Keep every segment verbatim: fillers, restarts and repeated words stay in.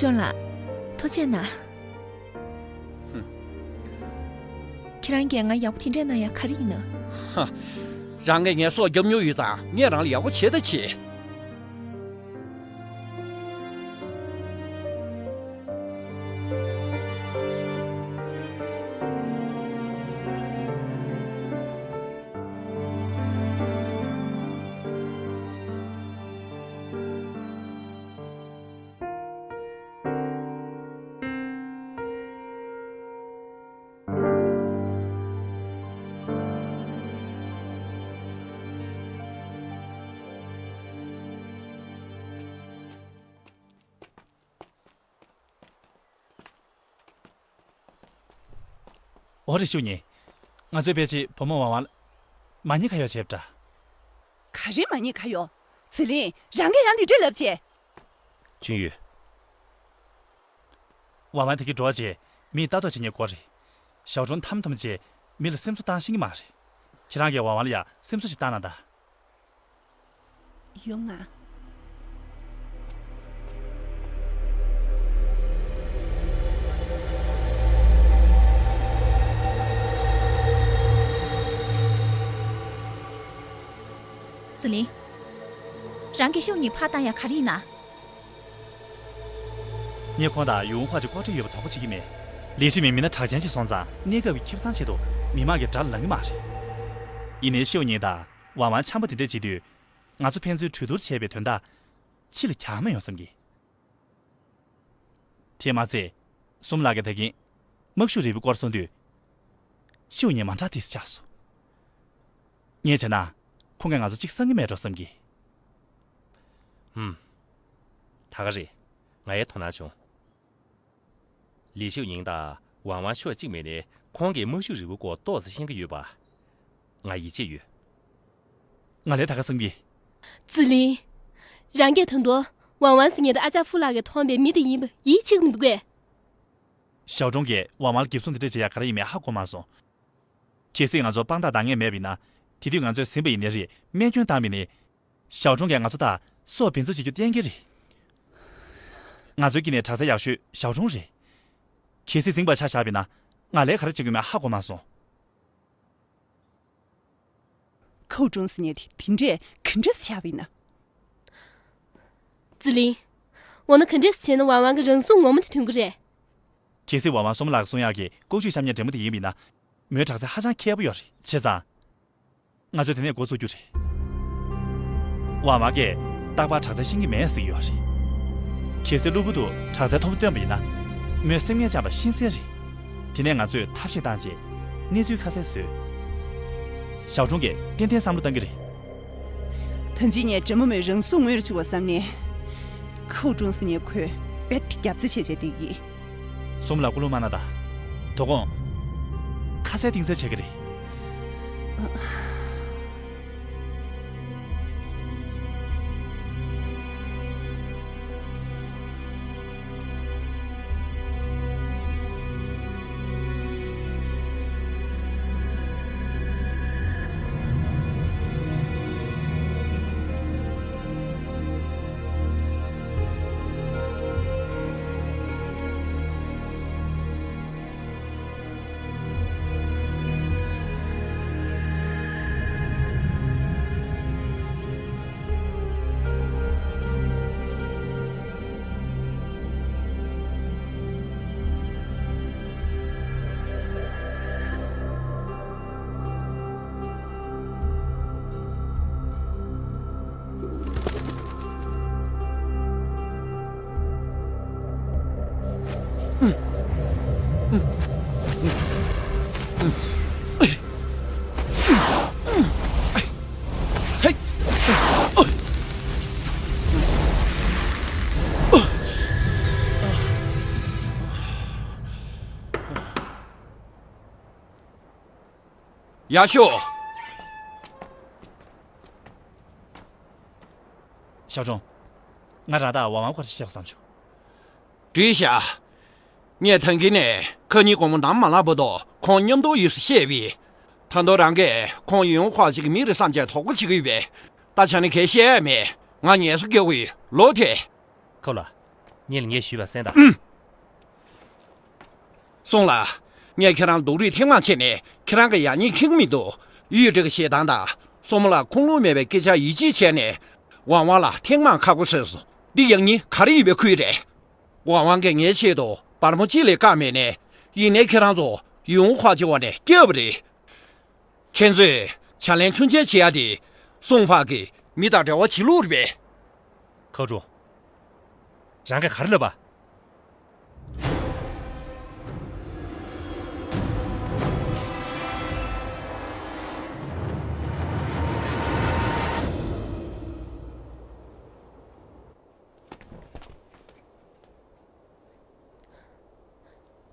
ཏོན་ལགས། ཐུགས་རྗེ་གནང་། ཧུམ། ཁྱེད་རང་གིས་ང་ཡག་པོ་དེ་འདྲས་གནང་ཡ་ག་རེ་ཡིན་ནམ། ཧ། རང་གིས་ངའི་སྲོག་སྐྱོབ་མྱོང་ཡོད་ཙང་ངས་རང་ལ་ཡག་པོ་བྱེད་ད་བྱེད། འོ་རེད། ཤུ་ཉིན། ང་ཚོའི་ཕལ་ཆེར་བུ་མོ་ཝང་ཝང་མ་ཉེས་ཁ་གཡོག་བྱས་པ་འདྲ། ག་རེ་མ་ཉེས་ཁ་གཡོག་ཟི་ལིང་། རང་གིས་ཡང་འདི་འདྲས་ལབ་བྱས། ཅུན་ཡུས། ཝང་ཝང་དེ་གའི་འགྲོ་བ་བྱས་མིས་ལྟ་རྟོག་བྱེད་མཁན་སྐོར་རེད། ཞའོ་ཀྲུང་ཐམ་ཐམ་བྱས་མི་ལ་སེམས་གསོ་བཏང་ཤེས་ཀྱི་མ་རེད། ཁྱེད་རང་གིས་ཝང་ཝང་ལ་ཡ་སེམས་གསོ་ཞིག་བཏང་ན་ད། ཡོང་ང་། ཟི་ལིང་། རང་གིས་ཤུ་ཉིན་ཕར་བཏང་ཡ་ག་རེ་ཡིན་ན། ངས་ཁོང་དང་ཡུང་ཧྭ་གཅིག་ལྐོག་འབྲེལ་ཡོད་པ་དོགས་པ་བྱེད་ཀྱི་མེད། ལི་ཧྲི་མིང་མི་སྣ་གྲགས་ཅན་ཞིག་སོང་ཙང་གནས་སྐབས་ཀྱི་ཁེ་བཟང་ཆེད་དུ་མི་མང་གི་དགྲར་ལངས་ཀྱི་མ་རེད། ཡིན་ནའི་ཤིའུ་ཉིང་དང་ཝང་ཝང་འཆམ་པོ་དེ་འདྲས་བྱེད་དུས། ང་ཚོ་ཕན་ཚུན་གྲོས་བསྡུར་བྱས་པའི་དོན་དག་ཕྱི་ལ་གྱར་མ་ཡོང་བསམ་གི། དེས་མ་ཚད། སུམ་ལགས་ཀྱིས་ད་གིན་དམག་ཤུགས་རིལ་བུའི་སྐོར་གསུང་དུས། ཤིའུ་ཉིང་མ་འདྲ་དེ་ཆགས་སོང་། ངས་བྱས་ན་ཁོང་གིས་ང་ཚོ་གཅིག་བསམ་གྱི་མེད་འགྲོ་བསམ་གི། ཧུམ། ད་ག་རེད། ང་ཡང་དོ་སྣང་བྱུང་། ལི་ཤིའུ་ཉིང་དང་ཝང་ཝང་ཕྱོགས་གཅིག་མིན་ནའི་ཁོང་གིས་དམག་ཤུགས་རིལ་བུའི་སྐོར་ཏོག་ཙམ་ཤེས་ཀྱི་ཡོད་པ། ང་ཡིད་ཆེས་ཡོད། ང་ལས་ད་ག་བསམ་གི། ཙི་ལིང་། རང་གིས་ད་དུང་ཝང་ཝང་ཟེར་མཁན་དེ་ཨ་ཅག་ཧྥུ་ལགས་ཀྱིས་མཐོང་པའི་མི་དེ་ཡིན་པ་ཡིད་ཆེས་ཀྱི་མི་འདུག་གས། ཞའོ་ཀྲུང་གིས་ཝང་ཝང་ལ་འགེབས་སྲུང་དེ་འདྲས་བྱེད་ཡ་ག་རེ་ཡིན་མིན་ཧ་གོ་མ་སོང་། གལ་སྲིད་ང་ཚོར་དཔང་རྟགས་འདང་ངེས་མེད་པ་ཡིན་ན། དེ་དུས་ང་ཚོས་ཟིན་པ་ཡིན་ནའི་རེད། རྨས་སྐྱོན་བཏང་བ་ཡིན་ནའི། ཞའོ་ཀྲུང་གིས་ང་ཚོ་དང་སྲོག་འབེན་འཛུགས་བྱེད་རྒྱུ་གཏན་འཁེལ་རེད། ང་ཚོའི་དཀྱིལ་ནས་དྲག་རྩལ་ཡག་ཤོས་ཞའོ་ཀྲུང་རེད། གལ་སྲིད་འཛིང་བར་ཆ་བཞག་པ་ཡིན་ན། ང་ལས་ག་རེ་བྱེད་དགོས་མིན་ཧ་གོ་མ་སོང་། ཁོའུ་ཀྲུང་ཟེར་མཁན་དེ་དེ་འདྲས་ག་འདྲས་བྱས་པ་ཡིན་ན། ཙི་ལིང་། འོ་ན་ག་འདྲས་བྱས་ན་ཝང་ཝང་གི་རང་སྲོག་ངོ་མ་དེ་ཐོན་གི་རེད། གལ་སྲིད་ཝང་ཝང་སུམ་ལགས་གསུང་ཡག་གི་ལྐོག་ཇུས་བཤམས་མཁན་འདྲེ་མོ་དེ་ཡིན་པ་ཡིན་ན། མོའི་དྲག་རྩལ་ཧ་ཅང་མཁས་པོ་ཡོད་རེད། བྱས་ཙང་། ང་ཚོས་དེ་ནས་འགོ་ཚུགས་རྒྱུ་རེད། ཝང་ཝང་གིས་རྟག་པར་དྲག་རྩལ་ཤེས་ཀྱི་མེད་ཟེར་གྱི་ཡོད་རེད། གལ་སྲིད་གློ་བུར་དུ་དྲག་རྩལ་མཐོ་པོ་བཏོན་པ་ཡིན་ན། མོས་སེམས་ངལ་བཅངས་པ་ཤེས་གསལ་རེད། དེ་ནས་ང་ཚོས་ཐབས་ཤེས་བཏང་རྗེས་གནས་ཚུལ་ཁ་གསལ་བཟོས། ཞའོ་ཀྲུང་གིས་ཏན་ཏན་བསམ་བློ་བཏང་གི་རེད། ད་ཅི་ངས་འདྲེ་མོ་མོའི་རང་སྲོག་ངོས་རུ་བཅུག་པ་བསམ་ནས། ཁོའུ་ཀྲུང་ཟེར་མཁན་ཁོས་རྦད་དེ་རྒྱབ་རྩིས་བྱས་བྱས་བསྡད་ཀྱི། སུམ་ལ་སྐུ་ལུང་མ་གནང་དང་། དོ་དགོང་ཁ་གསལ་གཏིང་གསལ་བྱེད་ཀྱི་རེད། ཡ་ཤོ། ཞའོ་ཀྲུང་། ང་རང་དང་ཝང་ཝང་སྐོར་ཞིག་བཤད་དགོས་བསམ་བྱུང་། འགྲིག་ཤག་ངས་ཐང་གི་ནས་ཁ་ཉིན་དགོང་མོ་ནམ་མ་ལངས་བར་དུ་ཁོང་མཉམ་དུ་ཡོད་ཟེར་བཤད་པས། ད་དུང་རང་གིས་ཁོང་ཡུང་ཧྭ་ཅིག་གི་མི་རེད་བསམ་བྱས་དོགས་པ་བྱེད་ཀྱི་ཡོད་པས། ད་ཆ་ནས་གས་བཤད་ཡ་མེད། ང་ངལ་གསོ་རྒྱག་གི་ཡོད། ལོག་ཐལ། ཁོ་ལ། ངེད་ལ་ངས་ཞུས་པ་གསན་དང་། ཨུམ། སོང་ལ། ངས་ཁྱེད་རང་སྡུག་རུས་ཐེངས་མང་བྱས་ནས་ཁྱེད་རང་གི་ཡག་ཉེས་མཁྱེན་གྱི་མི་འདུག་གཡུས་སྒྲིག་གི་ཞེ་སྡང་དང་། སྲུ་མོ་ལགས་ཁུངས་ལུང་མེད་པའི་སྐད་ཆ་ཡིད་ཆེས་བྱས་ནས། ཝང་ཝང་ལ་ཐེངས་མང་ཁག་པོ་བཟོས་སོང་། འདི་ཡག་ཉེས་ག་རེ་ཡིན་པའི་ཁུལ་རེད། ཝང་ཝང་གིས་ངའི་ཆེད་དུ་སྦར་མོ་གཅིག་ལས་བཀག་མེད་ནས། ཡིན་ནའི་ཁྱེད་རང་ཚོ་ཡུང་ཧྭ་གཅིག་འོག་ནས་བསྐྱབས་པ་རེད། ཁྱེད་ཚོས་བྱ་ལན་ཚུན་ཆད་བྱེད་ཡ་དེ། སུང་ཧྥ་གིས་མི་དང་འབྲེལ་བ་བྱེད་ལུགས་རེད་པས། ཁའོ་ཀྲུང་། རང་གིས་ག་རེ་ལབ་པ།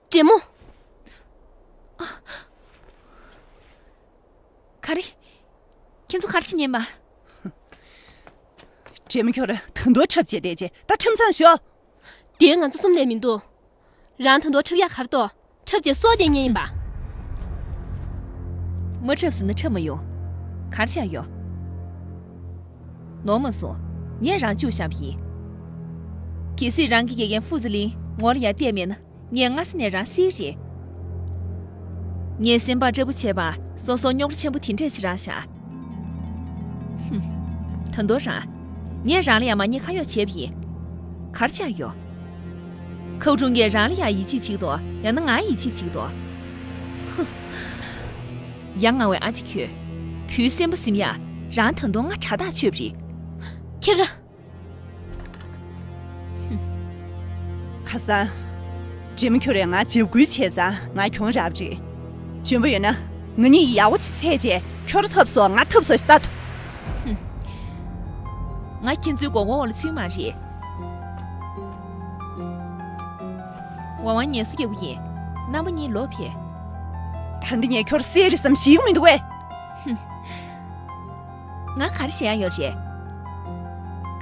ཇེ་མོ། ག་རེ། ཁྱེད་ཚོ་ག་རེ་བྱེད་ཉན་པ། ཇེ་མོ་ཁྱོད་ར་ད་དུང་འཁྲབ་བྱས་བསྡད་རྗེས་ད་ཁྲིམས་གཙང་ཞོག་དེ་ང་ཚོ་གསུམ་ལས་མི་འདུག་རང་ད་དུང་འཁྲབ་ཡག་ག་རེ་འདུག་འཁྲབ་བྱས་སྲོག་བསྡད་ཉན་ཡིན་པ། མ་འཁྲབ་ཟེར་ན་འཁྲབ་མ་ཡོང་། ག་རེ་བྱས་ཡོད། ནོར་མ་སོང་། ངས་རང་བཅུག་བཞག་པ་ཡིན། གལ་སྲིད་རང་གི་དགེ་རྒན་ཧྥུ་ཙི་ལིན་ངོ་ལ་ཡར་བལྟས་མེད་ན། ངས་སྔ་ས་ནས་རང་བསད་རེད། ངས་སེམས་པ་སྐྲག་པོ་བྱས་པ་སོ་སོ་རྙོག་དྲ་ཆེན་པོ་དེ་འདྲས་བྱེད་རང་བཞག་ཧུམ། ད་དུང་རང་། ངས་རང་ལ་ཡང་མ་ཉེས་ཁ་གཡོག་བྱས་པ་ཡིན། ག་རེ་བྱས་ཡོད། ཁའུ་ཀྲུང་གིས་རང་ལ་ཡང་ཡིད་ཆེས་བྱེད་ཀྱི་འདུག་ཡང་ན་ང་ཡིད་ཆེས་བྱེད་ཀྱི་འདུག་ཧུམ། ཡ་ང་བའི་ཨ་ཅེ་ཁྱོད། བུའི་སེམས་པ་ཟིན་ཡ། རང་ད་དུང་ང་དྲ་ཐག་ཆོད་པ་རེད། ཁྱེད་རང་། ཁ་སང་། ཇེ་མོ་ཁྱོད་རས་ང་འཇབ་རྒོལ་བྱས་ཙང་ང་གྱོང་རག་པ་རེད། འཇོན་པོ་ཡོད་ན་ང་གཉིས་ཡག་པོ་ཅིག་བྱས་རྗེས་ཁྱོད་ཐབས་སོ་ང་ཐབས་སོ་ཞིག་ལྟ་ཐུབ། ང་ཁྱེད་ཚོའི་མགོ་སྐོར་འོག་ལ་ཚུད་མ་རེད། ཝང་ཝང་ངལ་གསོ་རྒྱག་གི་ཡིན། རྣམ་པ་གཉིས་ལོག་ཕེབས། ད་འདི་ངས་ཁྱོད་བསད་རེད་བསམ་ཞིག་མི་འདུག་གས། ང་ག་རེ་བྱེད་ཡ་ཡོད་རེད།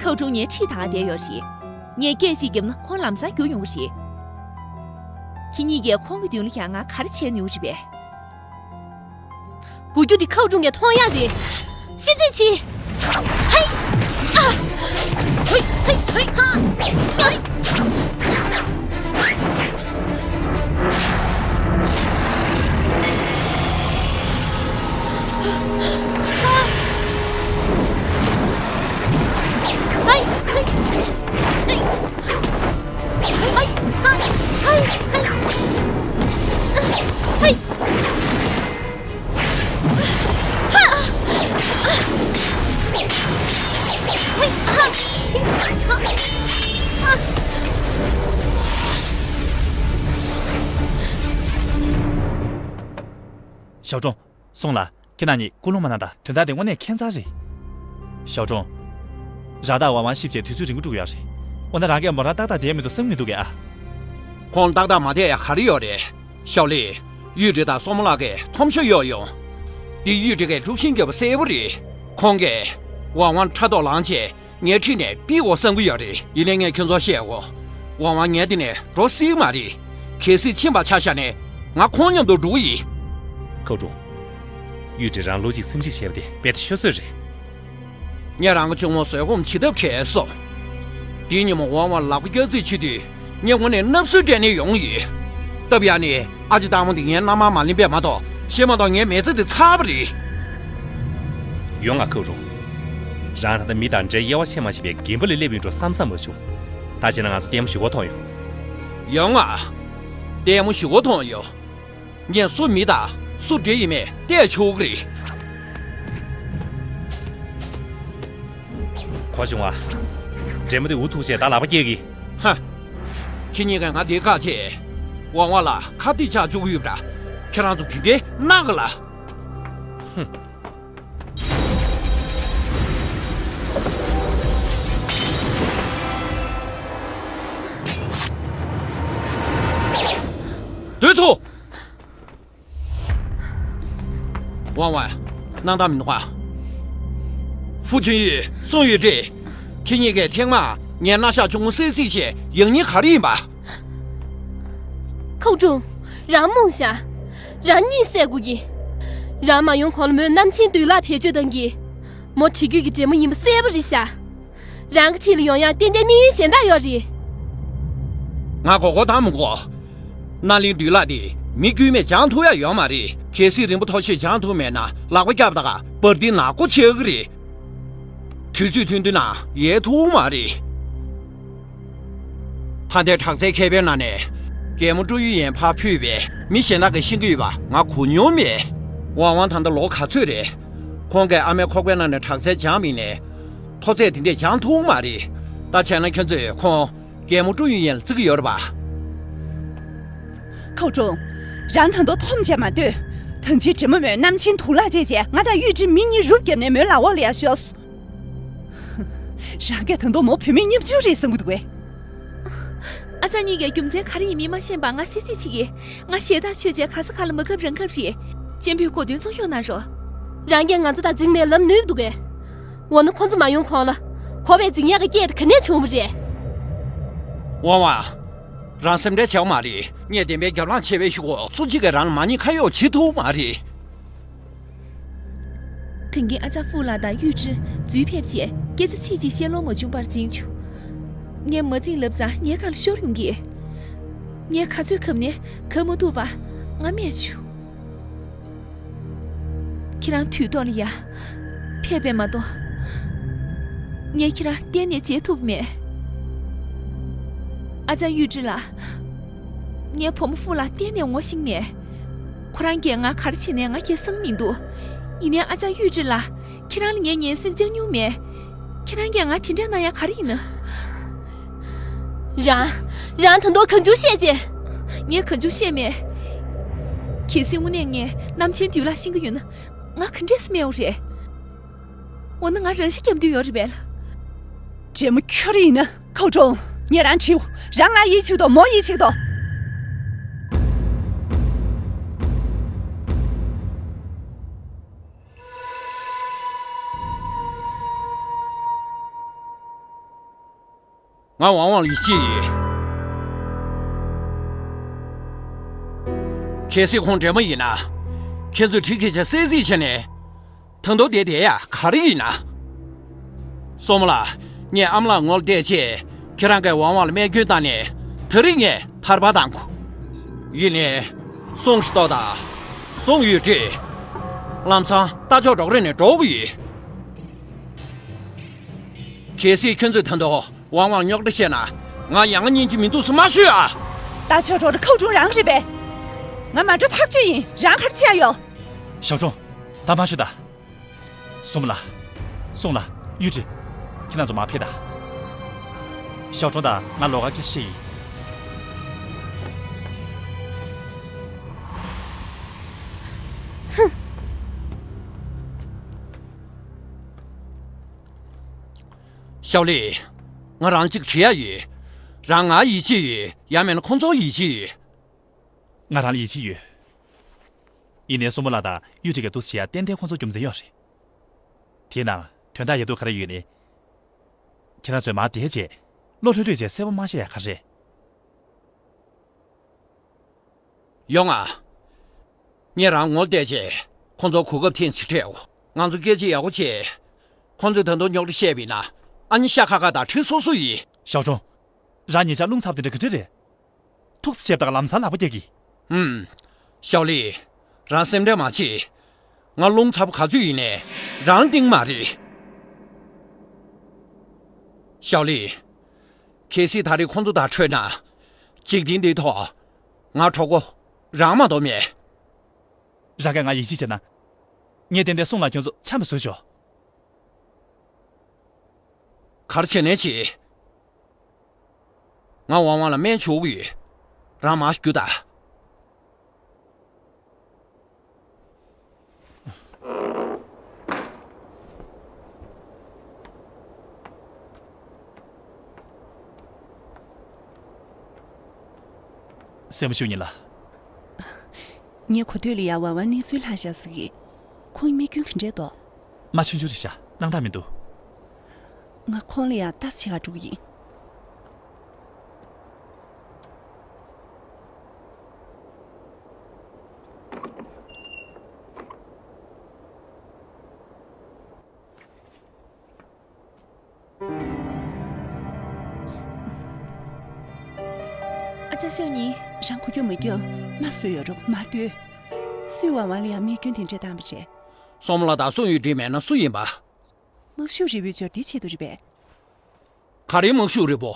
ཁའུ་ཀྲུང་ངའི་འཁྲིས་ད་ག་བསྡད་ཡོད་རེད། ངས་སྐད་ཅིག་བརྒྱབ་ན་ཁོང་ལམ་སང་རྒྱུག་ཡོང་གི་རེད། ཁྱེད་གཉིས་ཀས་ཁོང་གི་མདུན་ལ་ཡང་ང་ག་རེ་བྱས་ནུས་རེད་པས། གུ་རྒྱུ་འདི་ཁའུ་ཀྲུང་གིས་མཐོང་ཡ་རེད། ཤི་ཚེ་ཆི། ཧེ། ཨ། ཧོꯏ་ཧོꯏ་ཧོꯏ་ཧ། ཡ། ཞའོ་ཀྲུང་། སོང་ལ། ཁྱེད་རང་གཉིས་ཀུན་སློང་མ་གནང་དང་། དོན་དག་དེ་དངོས་གནས་ཁྱད་མཚར་རེད། ཞའོ་ཀྲུང་། རང་དང་ཝང་ཝང་གཤིབ་བྱས་དུས་ཚོད་རིང་པོ་འགྲོ་གི་ཡོད་རེད། འོ་ན་རང་གིས་མོ་རང་ཏག་ཏག་བསྡད་མི་འདུག་བསམ་མི་འདུག་གས་ཨ། ཁོང་ཏག་ཏག་མ་བསྡད་ཡ་ག་རེ་ཡོད་རེད། ཞའོ་ལི། གཡུས་སྒྲིག་དང་སྲུ་མོ་ལགས་ཀྱིས་ཐོམ་ཤོ་གཡོག་ཡོང་། འདི་གཡུས་སྒྲིག་གིས་དཀྲུག་ཤིང་བརྒྱབ་པ་གསལ་པོ་རེད། ཁོང་གིས་ཝང་ཝང་ཕྲག་དོག་ལངས་བྱས་ངའི་འཁྲིས་ནས་ཕུད་དགོས་བསམ་གྱི་ཡོད་རེད། ཡིན་ནའི་ངས་ཁྱོད་ཚོར་བཤད་དགོས། ཝང་ཝང་ངའི་འདི་ནས་འགྲོ་སྲིད་མ་རེད། གལ་སྲིད་ཕྱིན་པ་ཆ་བཞག་ནས་ང་ཁོང་མཉམ་དུ་འགྲོ་གི་ཡིན། ཁའུ་ཀྲུང་། གཡུས་སྒྲིག་རང་བློ་གཅིག་སེམས་གཅིག་བྱས་པ་དེ་རྦད་དེ་ཤོད་སྲོལ་རེད། ངས་རང་གི་གཅུང་མོ་བཟོད་སྒོམ་བྱེད་ཐབས་བྲལ་སོང་། དེའི་ཉིན་མོ་ཝང་ཝང་ལག་པ་བསྐྱར་རྩིས་བྱེད་དུས་ངས་དངོས་གནས་མནབ་གསོལ་སྤྲད་ནས་ཡོང་ཡོད། སྟབས་ཡག་ནས་ཨ་ཅེ་སྟག་མོ་འདི་ངའི་མནའ་མར་མ་ལེན་པས་མ་གཏོགས་གཞན་མ་གཏོགས་ངའི་མི་ཚེ་འདི་ཚར་བ་རེད། ཡོང་ང་ཁའུ་ཀྲུང་། རང་ད་ལྟ་མི་དང་འབྲེལ་དབྱེ་བ་ཕྱེ་མ་ཤེས་པའི་རྒན་པ་ལ་སླེབས་ཡོད་འགྲོ་བསམ་བསམ་མ་བྱུང་། ད་བྱས་ན་ང་ཚོ་ལྟད་མོ་ཞུ་ག་ཐོན་ཡོང་། ཡོང་ང་། ལྟད་མོ་ཞུ་ག་ཐོན་ཡོང་། ངས་སུ་མི་དང་སུ་འདྲེ་ཡིན་མིན་བལྟས་ཆོག་གི་རེད། གོ་བྱུང་ང་། འདྲེ་མོ་དེ་འུ་ཐུག་བྱས་ད་ལག་པ་སྐྱེལ་གི། ཧ། ཁྱེད་གཉིས་ཀས་ང་འདིར་བཀག་བྱས། ཝང་ཝང་ལ་ཁ་གཏད་བཅག་བཅུག་གི་ཡོད་པ་འདྲ། ཁྱེད་རང་ཚོ་དེ་འདྲའི་གནག་གི་ལ། ཧུམ། སྡོད་ཚུགས། ཝང་ཝང་། སྣང་དག་མི་འདུག་ག། ཧྥུ་ཅུན་ཡུས། སུང་ཡུས་ཀྲི། ཁྱེད་གཉིས་ཀས་ཐེངས་མང་ངའི་སྣ་ཞགས་ཆུང་ངུ་བསད་རྩིས་བྱས་ཡག་ཉེས་ག་རེ་ཡིན་པ། ཁའུ་ཀྲུང་། རང་རྨོངས་ཤག། རང་གཉིད་སད་དགོས་ཀྱི། རང་མ་ཡོང་གོང་ལ་མོས་གནམ་ཆེན་བདུད་ལ་བེད་སྤྱོད་གཏང་གི། མོ་གྲི་རྒྱུད་ཀྱི་འདྲེ་མོ་ཡིན་པ་གསལ་པོ་རེད་ཤག། རང་གི་འཁྲིས་ལ་ཡོང་ཡག་ཏན་ཏན་དམིགས་ཡུལ་གཞན་དག་ཡོད་རེད། ང་མགོ་སྐོར་བཏང་མི་དགོས། རྣ་ལིང་བདུད་ལག་འདི་མི་རྒྱུས་མེད་སྦྱང་ཐུབ་ཡ་ཡོད་མ་རེད། གལ་སྲིད་རིང་པོ་ཐོག་ཤོས་སྦྱང་ཐུབ་མེད་ན་ལག་པ་བརྐྱབ་དང་བར་འདི་ནག་པོ་བྱེད་ཀྱི་རེད། དུས་ཚོད་ཐུང་ཐུང་ནང་ཡལ་ཐུབ་མ་རེད། ད་ལྟའི་དྲག་རྩལ་མཁས་པའི་ནང་ནས་རྒན་མོ་ཀྲུའུ་ཡུན་ཡན་ཕར་ཕུད་པའི་མི་གཞན་དག་གིས་ཤེས་ཀྱི་ཡོད་པ་ང་གོ་མྱོང་མེད། ཝང་ཝང་ད་ལྟ་ལོ་ག་ཚོད་རེད། ཁོང་གིས་ཨ་མའི་ཁོག་པའི་ནང་ནས་དྲག་རྩལ་སྦྱངས་པ་ཡིན་ནའི་མཐོ་ཚད་དེ་འདྲས་སྦྱང་ཐུབ་མ་རེད། ད་བྱས་ན་ཁྱོད་ཚོས་ཁོང་རྒན་མོ་ཀྲུའུ་ཡུན་ཡན་ལ་བརྩི་གི་ཡོད་རེད་པ། ཁའོ་ཀྲུང་། རང་ད་དུང་འཐོམ་བྱས་མ་སྡོད། ཐང་ཆེན་འདྲེ་མོ་མོས་རྣམ་མཁྱེན་དུག་ལག་བཅད་རྗེས་ང་དང་གཡུས་ཁྲི་མི་གཉིས་རུབ་བརྒྱབ་ནས་མོའི་ལག་འོག་ལ་ཡར་ཤོར་སོང་། རང་གིས་ད་དུང་མོ་བུད་མེད་ཉམ་ཆུང་རེད་བསམ་གྱི་འདུག་གས། ཨ་ཅག་གཉིས་ཀས་རྒྱུ་མཚན་ག་རེ་ཡིན་མིན་མ་ཤེས་པ་ང་གསལ་གཟིགས་བྱེད་ཀྱི། ང་ཞེ་དྲག་ཆོས་བྱས་ག་ས་ག་ལ་མ་ཁབ་རང་ཁབ་རེད། གཅེན་པོའི་གོ་དོན་ཚོ་ཡོང་ན་རོ། རང་གིས་ང་ཚོ་དང་འཛིང་ནས་ལམ་ནུབ་འདུག་གས། འོ་ན་ཁོ་ཚོ་མ་ཡོང་གོང་ལ། གོ་བའི་འཛིང་ཡག་གི་སྐད་དེ་ག་ནས་བྱུང་བ་རེད། ཝང་ཝང་། རང་སེམས་ཁྲལ་བྱེད་དགོས་མ་རེད། ངས་བདེན་པའི་རྒྱབ་ལངས་བྱས་པའི་གཞུག་གུ་སུ་གཅིག་གིས་རང་ལ་མ་ཉེས་ཁ་གཡོགས་བྱེད་ཐུབ་མ་རེད། དེང་གི་ཨ་ཅག་ཧྥུ་ལ་དང་གཡུས་ཁྲི་འཛུལ་ཕེབས་རྗེས་སྐད་ཆ་ཚིག་གཅིག་བཤད་ལོང་མ་བྱུང་བར་འཛིང་བྱུང་། ངས་མ་འཛིང་ལབ་ཙང་ངའི་ཁ་ལ་ཤོར་ཡོང་གི། ངས་ག་ཚོད་གབ་ནས་གབ་མ་ཐུབ་པ་ང་རྨས་བྱུང་། ཁྱེད་རང་དུས་ཐོག་ལ་ཡར་ཕེབས་པས་མ་གཏོགས། ངས་ཁྱེད་རང་གཏན་ནས་བརྗེད་ཐུབ་མེད། ཨ་ཅག་གཡུས་ཁྲི་ལགས། ངའི་བུ་མོ་ཧྥུ་ལ་གཏན་ནས་ངོ་ཤེས་མེད། ཁོ་རང་གིས་ང་ག་རེ་བྱས་ནའི་ང་ཁྱེད་བསམ་མི་འདུག་ཡིན་ནའི་ཨ་ཅག་གཡུས་ཁྲི་ལགས། ཁྱེད་རང་ལ་ངས་ངན་སེམས་བཅངས་མྱོང་མེད། ཁྱེད་རང་གིས་ང་དེ་འདྲ་གནང་ཡ་ག་རེ་ཡིན་ན། རང་། རང་ད་དུང་གང་བྱུང་བཤད་ཅེས། ངས་གང་བྱུང་བཤད་མེད། གལ་སྲིད་དངོས་གནས་ངས་རྣམ་མཁྱེན་བདུད་ལ་ཤེས་ཀྱི་ཡོད་ན། ང་ག་འདྲས་སེ་སྨྲས་འོ་རེད། འོ་ན་ང་རང་ཤི་རྒྱབ་འདོད་ཡོད་རེད་པས། འདྲེ་མོ་ཁྱོད་རེད་ཡིན་ན་ཁའོ་ཀྲུང་། ངས་རང་དྲིའོ། རང་ང་ཡིད་ཆེས་དོ་མོ་ཡིད་ཆེས་དོ། ང་ཝང་ཝང་ལ་ཡིད་ཆེས་ཡོད། གལ་སྲིད་ཁོང་འདྲེ་མོ་ཡིན་ན། ཁྱེད་ཚོས་གྲི་ཁྱེར་བྱས་གསོད་རྩིས་བྱས་ནས། ད་དུང་བསྡད་བསྡད་ཡ་ག་རེ་ཡིན་ན། སྲུང་མ་ལགས། ངས་ཨ་མ་ལགས་ངོ་ལ་བལྟས་རྗེས་ཁྱེད་རང་གིས་ཝང་ཝང་ལ་རྨས་སྐྱོན་བཏང་ནས་དེ་རིང་ངས་ཐར་པ་བཏང་གོ། ཡིན་ནའི། སྲུང་ཞིག་གཏོགས་དང་། སྲུང་ཡོད་དྲིས། ལམ་སང་རྟ་མཆོག་འབྲོག་རི་ནས་འགྲོ་གི་ཡོད། གལ་སྲིད་ཁྱོད་ཚོས་ད་དུང་ཝང་ཝང་རྙོག་དྲ་བཤད་ན་ང་ཡ་ང་སྙིང་རྗེ་མི་འདུག་ཟེར་མ་ཤོད་ཨ། རྟ་མཆོག་འབྲོག་རི་ཁའོ་ཀྲུང་རང་རེད་པས། ང་མ་འགྲོ་ཐག་ཆོད་ཡིན། རང་ག་རེ་བྱེད་ཡ་ཡོད། ཞའོ་ཀྲུང་། ད་མ་ཤོད་ད། སྲུང་མ་ལགས། སྲུང་ལགས། གཡུས་ཁྲི། ཁྱེད་རང་ཚོ་མར་ཕེབས་དང་། ཞའོ་ཀྲུང་དང་ང་ལོགས་ཀ་སྐད་ཆ་བཤད་ཡིན། ཧུམ། ཞའོ་ལི། ང་རང་གཅིག་དྲི་ཡ་ཡོད། རང་ང་ཡིད་ཆེས་ཡོད། ཡང་མིན་ན་ཁོང་ཚོར་ཡིད་ཆེས་ཡོད། ང་རང་ལ་ཡིད་ཆེས་ཡོད། ཡིན་ནའི་སྲུང་མ་ལགས་དང་གཡུས་ཁྲི་གིས་འདུག་སེ་བྱེད་ཡ་ཏན་ཏན་ཁོང་ཚོར་རྒྱུ་མཚན་ཡོད་རེད། དེའི་ནང་དོན་དག་ཡ་དུ་ག་རེ་ཡོད་ནི། ཁྱེད་རང་ཚོས་མར་བསྡད་བྱས་བློ་ལྷོད་ལྷོད་བྱས་གསལ་པོ་མ་བཤད་ཡ་ག་རེ་རེད། ཡོང་ང་། ངས་རང་ངོ་བལྟས་བྱས་ཁོང་ཚོར་གོ་སྐབས་ཐེངས་ཤིག་སྤྲད་འོ། ང་ཚོ་སྐད་ཆ་ཡག་པོ་བྱས། ཁོང་ཚོས་ད་དུང་རྙོག་དྲ་བཤད་པ་ཡིན་ན་ཨ་ནི་ཤ་ཁ་ཁ་དང་ཁྲི་སོ་སོ་ཡིན། ཞའོ་ཀྲུང་། རང་ཉེ་ཆར་རླུང་འཚུབ་དེ་འདྲ་ག་འདྲ་རེད། ཐུགས་ཆེ་བདག་ལམ་སང་ལག་པ་རྒྱག་གི། ཧུམ། ཞའོ་ལི། རང་སེམས་ཁྲལ་མ་བྱེད། ང་རླུང་འཚུབ་ག་ཚོད་ཡིན་ནའི་རང་སྟེང་མ་རེད། ཞའོ་ལི། གལ་སྲིད་ད་རེས་ཁོང་ཚོ་དང་འཕྲད་ན། འཇིག་རྟེན་འདིའི་ཐོག་ང་གྲོགས་པོ་རང་མ་གཏོགས་མེད། རང་གིས་ང་ཡིད་ཆེས་བྱས་ན། ངས་ཏན་ཏན་སྲུང་ལགས་ཁྱོད་ཚོ་འཆམ་པ་བཟོས་ཆོག་ག་རེ་བྱས་ནའི་བྱེད། ང་ཝང་ཝང་ལ་སྨན་བྱུག་གི་ཡོད། རང་མར་རྒྱུགས་དང་། སྲས་མོ་ཤུ་ཉི་ལགས། ངས་གོ་ཐོས་ལ་ཡ་ཝང་ཝང་གནས་ཚུལ་ལྷག་བཞག་ཟེར་གི། ཁོང་རྨས་སྐྱོན་ག་འདྲས་འདུག་མ་ཆུང་ཆུང་རེད་ཤག་སྣང་དག་མི་འདུག་ང་ཁོང་ལ་ཡང་ལྟ་བྱེད་ག་འགྲོ་གི་ཡིན། ཅ་ཤོ་ཉིན། རང་གོ་རྒྱུ་མ་རྒྱུ། མ་སུ་ཡོད་རུང་མ་ལྟོས། སུས་ཝང་ཝང་ལ་ཡང་རྨས་སྐྱོན་དེ་འདྲ་བཏང་བ་རེད། སོམ་ལ་དང་སུ་ཡོད་འདྲི་མེད་ན་སུ་ཡིན་པ། དམག་ཤུགས་རིལ་བུའི་འབྱོར་འདི་ཆེད་དུ་རེད་པས། ག་རེའི་དམག་ཤུགས་རིལ་བུ།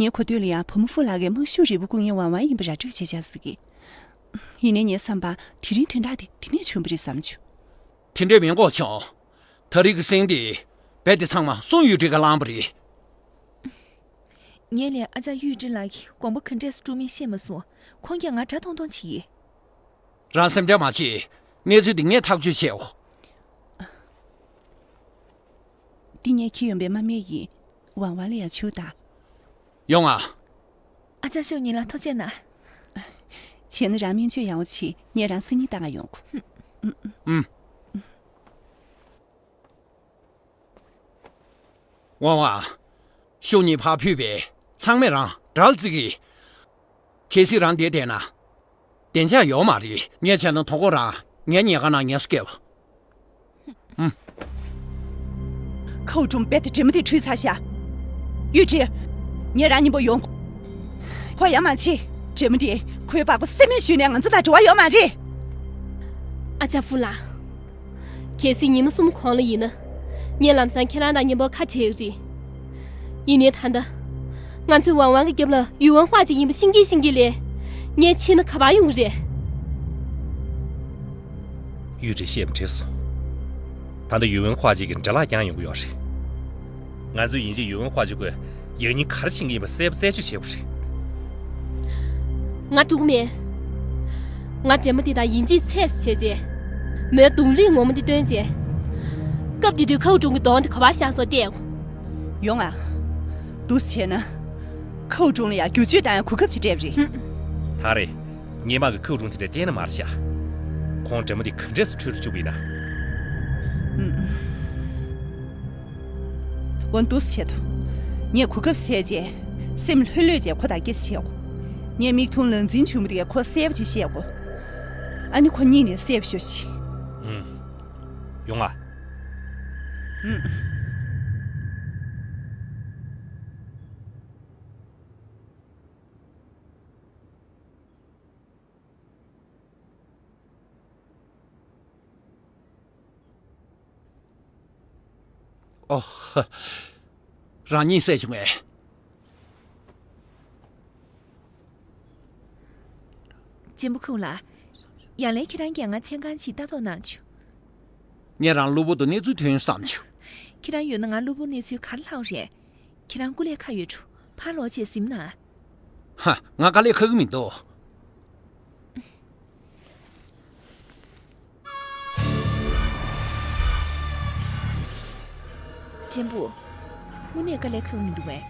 ངའི་གོ་ཐོས་ལ་ཡང་བུ་མོ་ཧྥུ་ལགས་ཀྱིས་དམག་ཤུགས་རིལ་བུ་བསྐུར་མཁན་ཝང་ཝང་ཡིན་པ་ར་སྤྲོད་བྱས་བཞག་ཟེར་གི། ཡིན་ནའི་ངའི་བསམ་པར་དེ་རིང་དོན་དག་དེ་དེ་ནས་བྱུང་བ་རེད་བསམ་བྱུང་། དེ་འདྲས་མིན་གོ་ཆུང་། ད་རེས་ཀྱི་སེང་དེ། རྦད་དེ་ཚང་མ་སུང་ཡུས་ཀྲི་ག་བླངས་པ་རེད། ངས་ལས་ཨ་ཅག་ཡུས་ཀྲི་ལགས་ཀྱིས་དགོངས་པ་ག་འདྲས་སུ་བཀྲུ་མིན་ཤེས་མ་སོང་། ཁོང་གིས་ང་དགྲ་མཐོང་མཐོང་བྱེད་ཀྱི། རང་སེམས་ཁྲལ་མ་བྱེད། གནས་ཚུལ་འདི་ངས་ཐག་གཅོད་བྱེད་འོ། འདི་ངས་འཁྱེར་ཡོང་པའི་མ་སྨད་ཡིན། ཝང་ཝང་ལ་ཡང་ཕྱུག་དང་། ཡོང་ང་། ཨ་ཅག་ཤོ་ཉིན་ལ་ཐུགས་རྗེ་གནང་། བྱས་ན་རང་སྨན་བཅོས་ཡག་པོ་བྱེད། ངས་རང་སང་ཉིན་ལྟ་ག་ཡོང་གོ། ཨུམ། ཝང་ཝང་། ཤོ་ཉིན་ཕར་ཕུད་པས་ཚང་མས་རང་དགྲར་བརྩི་གི། གལ་སྲིད་རང་འདིར་བསྡད་ན། བདེ་འཇགས་ཡོད་མ་རེད། ངས་བྱས་ན་དོ་དགོང་རང་ངའི་ཉལ་ཁང་ནང་ངལ་གསོ་བསྐྱལ་བ། ཧུམ། ཁའུ་ཀྲུང་རྦད་དེ་འདྲེ་མོ་དེ་ཁྲུས་ཚར་ཤག་ཡུས་ཀྲི། ངས་རང་མཉམ་པོ་ཡོང་། ཁོ་ཡ་མ་བྱེད། འདྲེ་མོ་དེ་ཁོའི་པགས་པ་སེན་མོས་གཞུས་ནས་ང་ཚོ་དང་འབྲེལ་བ་ཡོད་མ་རེད། ཨ་ཅག་ཧྥུ་ལགས། གལ་སྲིད་ཉིན་མོ་གསུམ་གོང་ལ་ཡིན་ན། ངས་ལམ་སང་ཁྱེད་རང་དང་མཉམ་པོ་ཁ་བྲལ་གི་རེད། ཡིན་ནའི་ད་ལྟ། ང་ཚོས་ཝང་ཝང་གི་རྒྱབ་ལ་ཡུས་ཝུན་ཧྭ་ཅིག་ཡིན་པ་ཤེས་ཀྱིན་ཤེས་ཀྱིན་ལས། ངས་ཕྱིན་ན་ག་པར་ཡོང་གི་རེད། ཡུས་ཀྲི་བཤད་པ་འགྲིག་སོང་། ད་ལྟ་ཡུས་ཝུན་ཧྭ་ཅིག་གི་འདྲེ་ལག་བརྐྱངས་ཡོང་གི་ཡོད་རེད། ང་ཚོས་ཡིན་གཅིག་ཡུས་ཝུན་ཧྭ་ཅིག་གི་ཡང་སྙིང་ག་རེ་བྱེད་ཀྱི་ཡིན་པ་གསལ་པོ་རྩད་གཅོད་བྱེད་དགོས་རེད། ང་འགྲོ་གི་མེད། ང་འདྲེ་མོ་འདི་དང་ཡིན་གཅིག་མཚན་བྱས་རྗེས། མོའི་གདོང་རིས་ངོ་མ་འདི་སྟོན་རྗེས། སྐབས་དེ་དུས་ཁའུ་ཀྲུང་གི་གདོང་དེ་ག་པར་བཞག་སོང་བལྟས། ཡོང་ང་། འདུག་སེ་བྱས་ན། ཁའུ་ཀྲུང་ལ་ཡང་བསྒྱུར་བཅོས་བཏང་ཡ་གོ་སྐབས་ཅིག་སྤྲད་པ་རེད། ཧུམ། ད་རེས། ངས་མ་གི་ཁའུ་ཀྲུང་དེ་འདྲ་བསྟན་ནི་མ་རེད་ཤག་ཁོང་འདྲེ་མོ་དེ་ག་འདྲས་སུ་ཁྲོས་རུ་བཅུག་པ་ཡིན་ན། ཧུམ། འོ་འདུག་སེ་བྱེད་དོ། ངས་གོ་སྐབས་ཟད་རྗེས། སེམས་ལྷོད་ལྷོད་བྱས་ཁོ་དང་སྐད་ཆ་བཤད་གོ། ངས་མིག་མཐོང་ལག་འཛིན་བྱུང་མི་དེ་གས་ཁོ་གསལ་པོ་ཅིག་བཤད་གོ། ཨ་ནི་ཁོ་སྙིང་ནས་སེམས་ཤོར་ཤིག་ཨུམ། ཡོང་ང་། ཨུམ། ཨོ། རང་ཉིད་བསད་བྱུང་ངས། གཅེན་པོ་ཁུ་ལགས། ཡང་ལན་ཁྱེད་རང་གིས་ང་མཚན་གང་ཞིག་ལྟ་རྟོག་གནང་བྱུང་། ངས་རང་གློ་བུར་དུ་གནས་ཚུལ་ཐོན་བསམ་བྱུང་། ཁྱེད་རང་ཡོད་ན་ང་གློ་བུར་གནས་ཚུལ་ག་རེ་ལྷག་རེད། ཁྱེད་རང་སྐུ་ལས་ཁག་ཡོད་འགྲོ། ཕར་ལོག་བྱས་གཟིམ་ན། ཧ། ང་དཀའ་ལས་ཁག་གི་མི་འདུག་གཅེན་པོ། དངོས་གནས་དཀའ་ལས་ཁག་མི་འདུག་པས།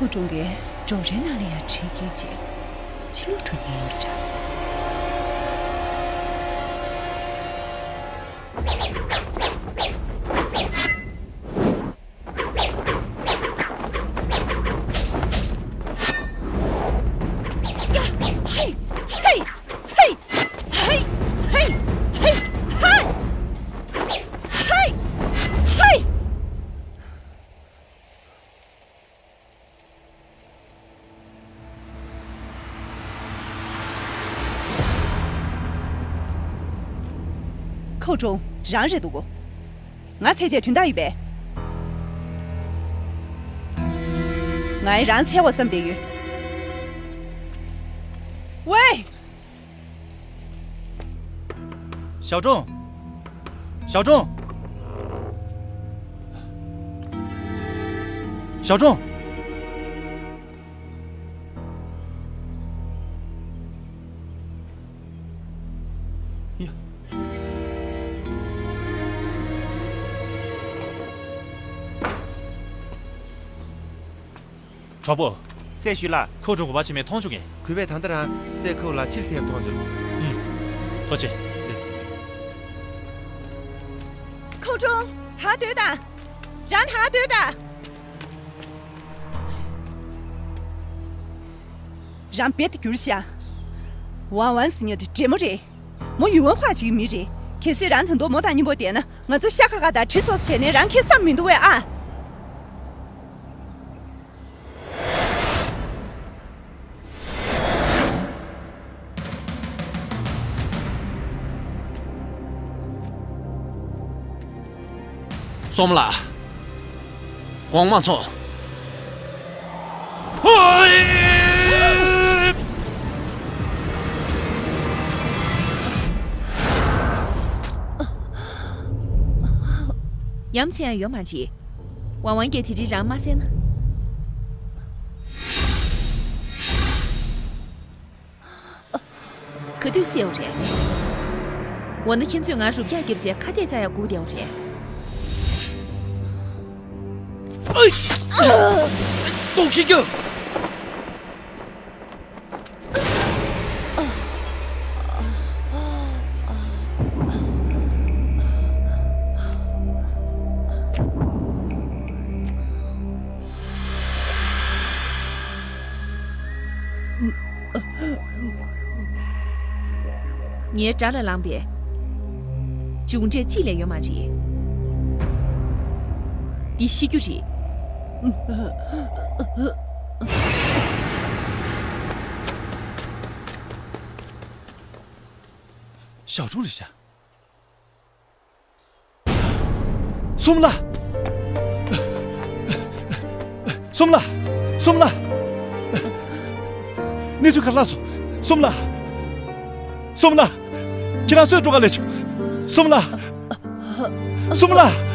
ཁོ་གྲོང་པའི་འབྲོག་རའི་ནང་ལ་ཡང་དྲན་སྐྱེས་བྱས། ཕྱི་ལོགས་འགྲོ་མཁན་ཡིན་པ་འདྲ། ཁོ་གྲོང་རང་རེད་འདུག་གོ། ང་འཚོལ་བྱས་དོན་དག་ཡོད་པས། ང་ཡི་རང་འཚོལ་བ་བསམ་བསྡད་ཡོད། ཝེ། ཞའོ་ཀྲུང་། ཞའོ་ཀྲུང་། ཞའོ་ཀྲུང་། ཡ། གྲོགས་པོ། སྲས་ཞུས་ལགས། ཁོ་ཀྲུང་གོ་པ་ཆེན་མོས་མཐོང་བཅུག་གིན། གུས་པས་ད་ལྟ་རང་སྲས་ཁོ་ལ་ཕྱིར་ཐེབས་མཐོང་བཅུག་ཨུམ། ཐུགས་རྗེ་ཆེ། ལགས་སོ། ཁོ་ཀྲུང་། ད་སྡོད་དང་། རང་ད་སྡོད་དང་། རང་རྦད་དེ་འགྱུར་ཤག་ཝང་ཝང་ཟེར་མཁན་དེ་འདྲེ་མོ་རེད། མོ་ཡུལ་ཝན་ཧྭ་ཅིག་གི་མི་རེད། གལ་སྲིད་རང་ད་དུང་མོ་དང་མཉམ་པོ་བསྡད་ན། ང་ཚོ་ཤ་ཁ་ཁ་དང་གྲི་སོ་སོ་བྱས་ནས་རང་ཁེ་བསམ་མི་འདུག་བས་ཨ། སོམ་ལགས། གོང་མ་ཚོ། ཧོའི། ཡ་མཚན་ཡང་ཡོད་མ་རེད། ཝང་ཝང་གིས་དེ་རིང་རང་མ་བསད་ན། ག་དུས་བསད་པ་རེད། འོ་ན་ཁྱེད་ཚོས་ང་རུབ་རྒྱག་བརྒྱབ་བྱས་ཁ་གཏད་བཅག་ཡག་སྒུག་བསྡད་པ་རེད། ཨེ། ལྟོགས་ཤི་རྒྱུ། ངའི་དགྲ་ལ་ལངས་པའི་མཇུག་འབྲས་གཅིག་ལས་ཡོད་མ་རེད། འདི་ཤི་རྒྱུ་རེད། ཞའོ་ཀྲུང་རེད་ཤག་སོམ་ལགས། སོམ་ལགས། སོམ་ལགས། གནས་ཚུལ་ག་རེ་ལྷག་སོང་། སོམ་ལགས། སོམ་ལགས། ཁྱེད་རང་གསོད་འགྲོ་ག་ལས་བྱུང་། སོམ་ལགས། སོམ་ལགས།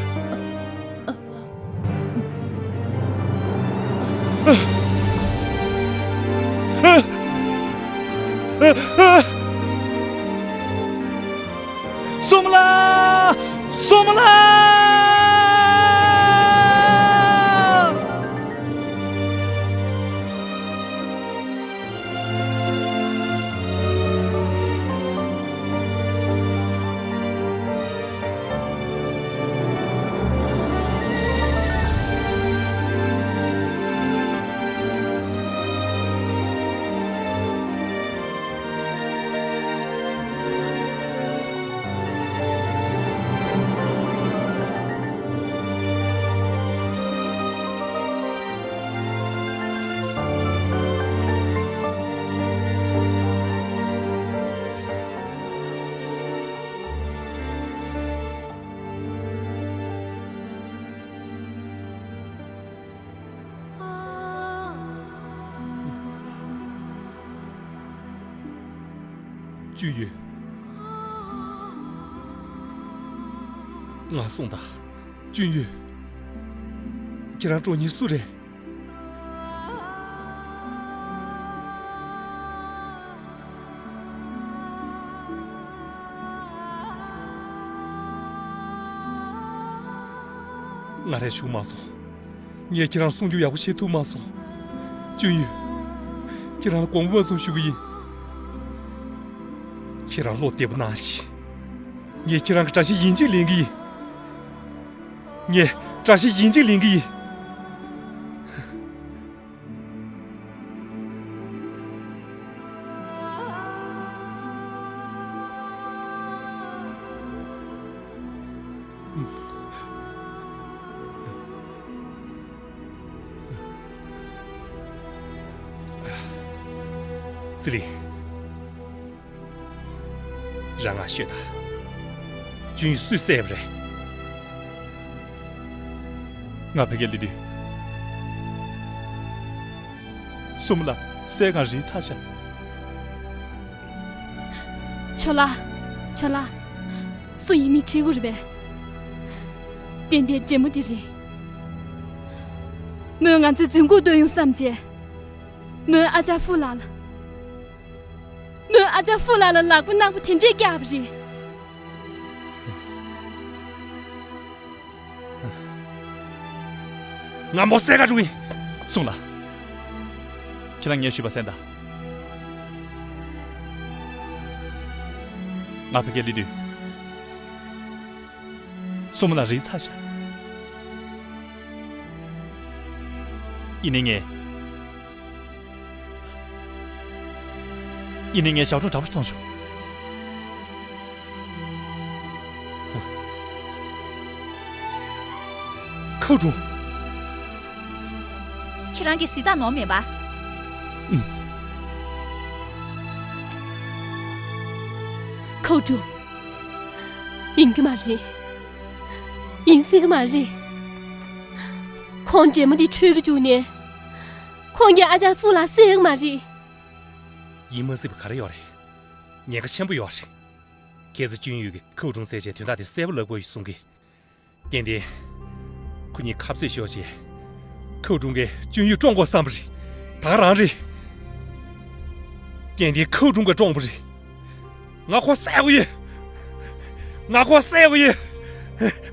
སོམ་ལགས། སོམ་ལགས། ཅུན་ཡུས། ང་གསུངས་དང་། ཅུན་ཡུས། ཁྱེད་རང་ཀྲོ་ཉི་སུ་རེད། ང་རས་བྱུང་མ་སོང་། ངས་ཁྱེད་རང་སྲུང་སྐྱོབ་ཡག་པོ་བྱེད་ཐུབ་མ་སོང་། ཅུན་ཡུས། ཁྱེད་རང་ལ་དགོངས་པ་མ་ཚོམ་ཞུ་གི་ཡིན། ཁྱེད་རང་བློ་བདེ་པོ་གནང་ཞིག་ངས་ཁྱེད་རང་གི་དགྲ་ཤ་ཡིན་གཅིག་ལེན་གི་ཡིན། ངས་དགྲ་ཤ་ཡིན་གཅིག་ལེན་གི་ཡིན། ཙི་ལི། རང་ང་ཤོད་དང་། ཅུན་ཡུས་སུས་བསད་པ་རེད། ང་ཕ་གིར་སླེབས་དུས། སོམ་ལགས་སྲས་ང་རིལ་ཚར་ཤག་ཆོས་ལགས། ཆོས་ལགས། སུ་ཡིན་མིན་ཁྲིད་དགོས་རེད་པས། ཏན་ཏན་འདྲེ་མོ་དེ་རེད། མོས་ང་ཚོའི་རྫུན་རྐུབ་བཏོན་ཡོང་བསམ་བྱས། མོས་ཨ་ཅག་ཧྥུ་ལགས་ལ། མོས་ཨ་ཅག་ཧྥུ་ལགས་ལ་ལག་པ་གནག་པོ་དེ་འདྲས་བཀྱགས་པ་རེད། ང་མོ་བསད་ག་འགྲོ་ཡིན། སོང་ལ། ཁྱེད་རང་ངས་ཞུས་པ་གསན་དང་། ང་ཕ་གིར་སླེབས་དུས། སོ་མོ་ལ་རིལ་ཚར་ཤག་ཡིན་ནའི་ངས། ཡིན་ནའི་ངས་ཞའོ་ཀྲུང་དྲག་པོ་ཞིག་མཐོང་བྱུང་། ཁའུ་ཀྲུང་། ཁྱེད་རང་གིས་གཟིགས་སྟངས་ནོར་མེད་པ། ཨུམ། ཁའུ་ཀྲུང་། ཡིན་གྱི་མ་རེད། ཡིན་སྲིད་ཀྱི་མ་རེད། ཁོང་འདྲེ་མོ་འདི་ཁྲོས་རུ་བཅུག་ནས། ཁོང་གིས་ཨ་ཅག་ཧྥུ་ལགས་བསད་ཀྱི་མ་རེད། ཡིན་མ་སྲིད་པ་ག་རེ་ཡོད་རེད། ཉེན་ཁ་ཆེན་པོ་ཡོད་རེད། ཁྱེད་ཚོ་ཅུན་ཡུས་ཀྱིས་ཁའུ་ཀྲུང་བསད་བྱས་དོན་དག་དེ་སེལ་བ་ལབ་དགོས་ཡོད་གསུང་གི། ཏན་ཏན། ཁོ་གཉིས་ཁ་རྩོད་ཤོར་བྱས། ཁའུ་ཀྲུང་གིས་ཅུན་ཡུས་བཀྲོངས་དགོས་བསམ་པ་རེད། ད་ག་རང་རེད། ཏན་ཏན་ཁའུ་ཀྲུང་གིས་བཀྲོངས་པ་རེད། ང་ཁོ་བསད་དགོས་ཡིན། ང་ཁོ་བསད་དགོས་ཡིན།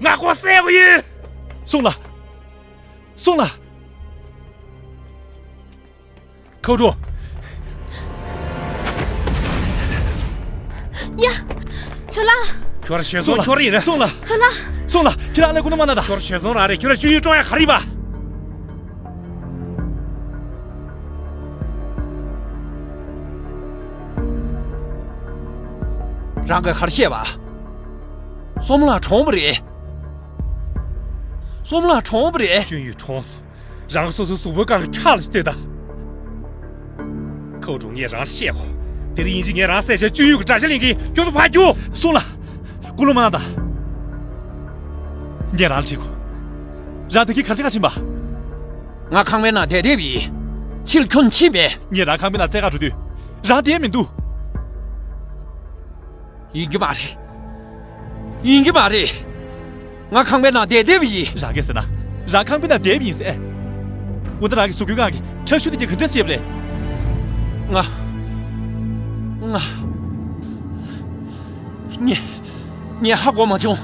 ང་ཁོ་བསད་དགོས་ཡིན། སོང་ལ། སོང་ལ། ཁའུ་ཀྲུང་། ཡ། ཁྱོད་ལ། ཁྱོད་ར་ཞེ་སོང་། ཁྱོད་ར་ཡིན་ར། སོང་ལ། ཁྱོད་ལ། སོང་ལ། ཁྱེད་རང་ལ་ཀུན་ནུ་མ་ན་ད། ཁྱོད་ར་ཞེ་སོང་ར་རེད། ཁྱོད་ར་ཅུན་ཡུས་བཀྲོངས་ཡ་ག་རེ་ཡིན་པ། རང་གིས་ག་རེ་བཤད་པ། སོ་མོ་ལགས་གྲོངས་པ་རེད། སོ་མོ་ལགས་གྲོངས་པ་རེད། ཅུན་ཡུས་གྲོངས་སོང་། རང་སོ་སོའི་གཟུགས་པོའི་རྐང་གི་ཁྲག་ལ་ལྟོས་དང་། ཁའུ་ཀྲུང་། ངས་རང་ལ་བཤད་གོ། དེ་རིང་ཡིན་གཅིག་ངས་རང་བསད་བྱས་ཅུན་ཡུས་ཀྱི་དགྲ་ཤ་ལེན་གྱི་ཡིན། ཁྱོད་ཚོ་ཕར་རྒྱུགས། སོང་ལ། ཀུན་སློང་མ་གནང་དང་། ངས་རང་ལ་དྲིས་གོ། རང་ད་གིན་ག་རེ་བྱེད་ག་ཕྱིན་པ། ང་ཁང་པའི་ནང་བསྡད་བསྡད་པ་ཡིན། ཕྱི་ལ་ཁྱོན་ཕྱིན་པས། ངས་རང་ཁང་པའི་ནང་བཙལ་ག་འགྲོ་དུས། རང་བསྡད་མི་འདུག་ཡིན་གྱི་མ་རེད། ཡིན་གྱི་མ་རེད། ང་ཁང་པའི་ནང་བསྡད་བསྡད་པ་ཡིན། རང་གིས་ཟེར་ན། རང་ཁང་པའི་ནང་བསྡད་པ་ཡིན་ཟེར། འོ་ན་རང་གི་གཟུགས་པོའི་རྐང་གི་ཁྲག་ཤུགས་དེ་གིས་ག་འདྲ་བྱས་པ་རེད། ང་། ང་། ངས། ངས་ཧ་གོ་མ་བྱུང་།